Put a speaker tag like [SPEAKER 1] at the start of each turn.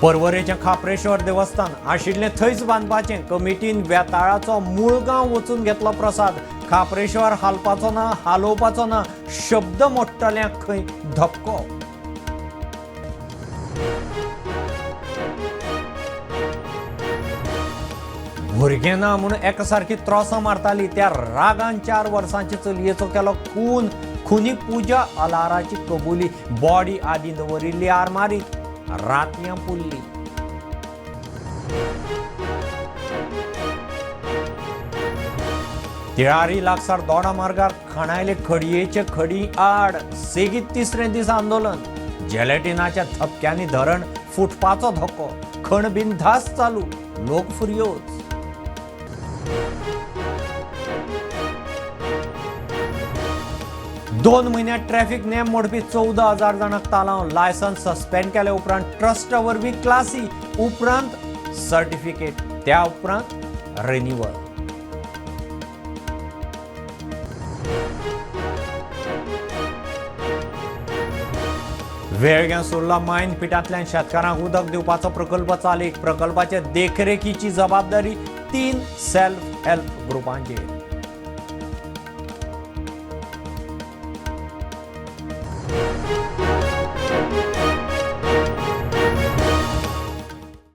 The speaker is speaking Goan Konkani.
[SPEAKER 1] पर्वरेचें खाप्रेश्वर देवस्थान आशिल्लें थंयच बांदपाचें. कमिटीन वेताळाचो मुळगांव वचून घेतलो प्रसाद. खाप्रेश्वर हालपाचो ना, हालोवपाचो ना, शब्द मोडटल्यांक खंय धपको. भुरगें ना म्हूण एका सारकी त्रोसां मारताली त्या रागान 4 वर्सांचे चलयेचो केलो खून. खुनी पूजा अलाराची कबुली. बॉडी आदी दवरिल्ली आरमारीत, रातयां पुरली. तिळारी लागसार दोडा मार्गार खणायले खडयेचे खडी आड सेगीत तिसरे दीस आंदोलन. जेलेटिनाच्या धपक्यांनी धरण फुटपाचो धोको. खण बिनधास्त चालू, लोक फुरयोज. दोन म्हयन्यात ट्रॅफिक नेम मोडपी 14,000 जाणांक तालांव. लायसन्स सस्पेंड केले उपरांत ट्रस्टा वरवीं क्लासी, उपरांत सर्टिफिकेट, त्या उपरांत रिन्युअल. वेळग्यां सुर्ला मायन पिठांतल्यान शेतकारांक उदक दिवपाचो प्रकल्प चालीक. प्रकल्पाचे देखरेखीची जबाबदारी 3 सेल्फ हेल्प ग्रुपांचेर.